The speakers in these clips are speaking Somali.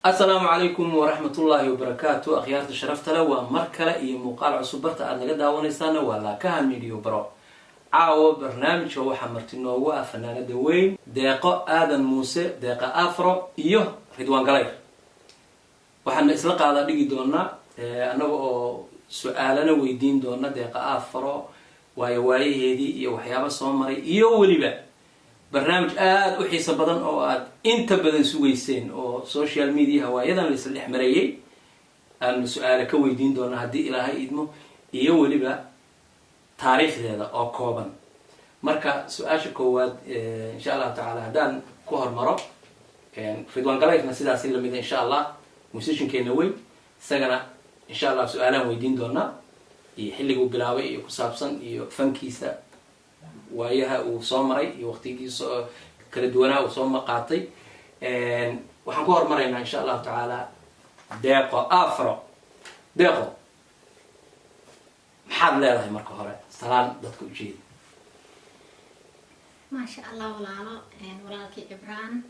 Asalaamu calaykum waraxmatullaahi wabarakaatu. Akhyaarta sharafta leh, waa mar kale iyo muuqaal cusub. Barta aada naga daawanaysaana waa Laakaha Media Bro. Caawa barnaamijka waxaa marti noogu ah fanaanada weyn Deeqo Aadan Muuse, Deeqa Afro, iyo Ridwaan Galayr. Waxaana isla qaadaa dhigi doonaa annaga oo su-aalana weydiin doona Deeqa Afro, waayo waayaheedii iyo waxyaaba soo maray, iyo weliba barnaamij aada u xiiso badan oo aad inta badan sugayseen oo social mediaha waayadan la isla dhex marayay aanu su-aale ka weydiin doona haddii Ilaahay idmo, iyo weliba taariikhdeeda oo kooban. Marka su-aasha koowaad, insha Allahu tacaala, haddaan ku hormaro Ridwaan Galayrna, sidaasi lamida, insha Allah, musiciankeena weyn, isagana insha Allah su-aalaan weydiin doonaa iyo xilliguu bilaabay iyo ku saabsan iyo fankiisa, waayaha uu soo maray iyo waqtigiisa kala duwanaa uu soo qaatay. Waxaan ku hormaraynaa, insha Allahu tacaala, Deeqo Afro. Deeqo, maxaad leedahay marka hore? Salaan dadka ujeeda. Maasha Allah, walaalo, walaalkii Cibraan,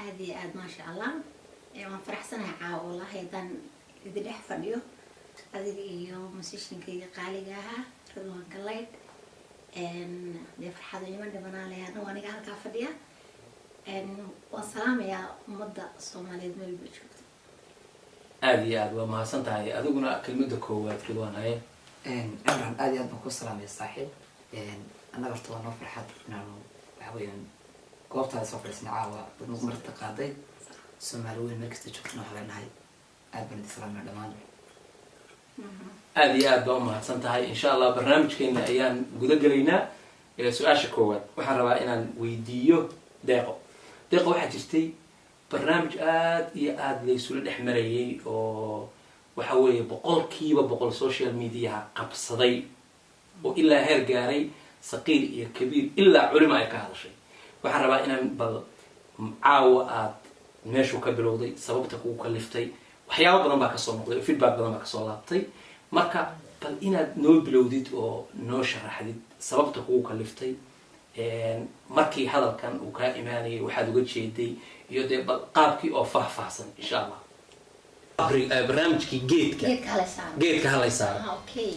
aada iyo aad, maasha Allah, waan faraxsanahay caawa wallahi haddaan idi dhex fadhiyo, adiga iyo musiciankayga qaaliga ahaa Ridwaan Galaydh. Dee farxado ima dhimanaalaya anagu, aniga halkaa fadhiya. Waan salaamayaa ummadda Soomaaliyeed meel ba joogto. Aada iyo aad waa mahadsan tahay. Adiguna kelmada koowaad, Ridwaan, haye. Cimran, aad iyo aad baan ku salaamaya, saaxiib. Annaga horta waa noo farxad inaanu waxa weeyaan goobtaada soo fadhiisnay caawa, dad nagu marti qaaday. Soomaali weyn meel kasta joogtana waxaa leenahay aad baan idin salaamaya dhammaan. Aada iyo aad baa umahadsan tahay. Insha Allah barnaamijkeena ayaan guda gelaynaa. Su-aasha koowaad waxaan rabaa inaan weydiiyo Deeqo. Deeqo, waxaa jirtay barnaamij aad iyo aada laysula dhex marayay oo waxa weeye 100% social mediaha qabsaday oo ilaa heer gaaray saqiir iyo kabiir ilaa culima ay ka hadashay. Waxaan rabaa inaan bal caawa aad meeshuu ka bilowday, sababta kugu kaliftay. Waxyaabo badan baa kasoo noqday oo feedback badan baa kasoo laabtay. Marka bal inaad noo bilowdid oo noo sharaxdid sababta kugu kaliftay, markii hadalkan uu kaa imaanayay waxaad uga jeeday, iyo dee bal qaabkii oo faahfaahsan, insha Allah, barnaamijkii geedka. Geedka halay saaro. Geedka halay saaro. Ah, okay,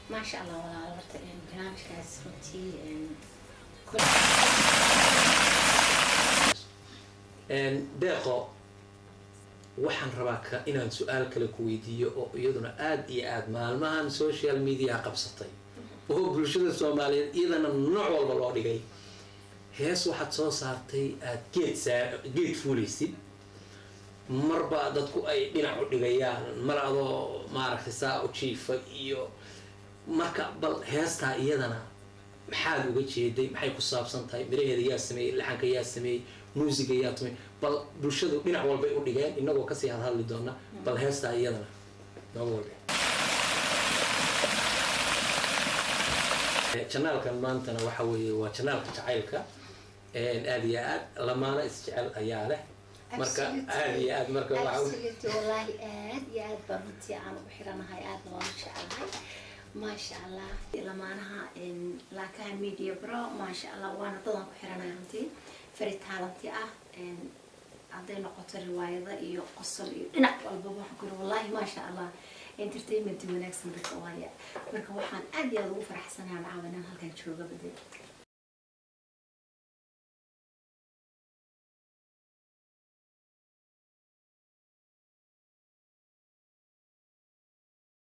maasha Allah, walaal. Horta barnaamijkaas runtii Deeqo, waxaan rabaa ka inaan su-aal kale ku weydiiyo oo iyaduna aada iyo aada maalmahan social media qabsatay oo bulshada Soomaaliyeed iyadana nooc walba loo dhigay. Hees waxaad soo saartay aada geed saa geed fuulaysid, marba dadku ay dhinac u dhigayaan, mar adoo maaragtay saa u jiifa iyo marka bal heestaa iyadana maxaad uga jeeday? Maxay ku saabsan tahay? Miraheeda yaa sameeyey? Laxanka yaa sameeyey? Muusiga yaa tumay? Bal bulshadu dhinac walbay u dhigeen, inagoo kasii hadhadli doona. Bal heestaa iyadana nooga walba. Channelkan maantana waxa weeye waa channelka jacaylka. Aada iyo aad lamaana isjecel ayaa leh. Marka aada iyo aad marka waxa Absolutely, wallahi aad iyo aad baan runtii aan ugu xiranahay, aadna waan u jecelahay, maasha Allah, lamaanaha Laakaha Media Bro. Maasha Allah, waana dadaan ku xiranahay runtii, very talented ah. Hadday noqoto riwaayada iyo qosol iyo dhinac walbaba, waxaan ku yiri wallahi, maasha Allah, entertainment wanaagsan dadka waaya. Marka waxaan aad iyo aad ugu faraxsanahay caawa inaan halkan jooga bade.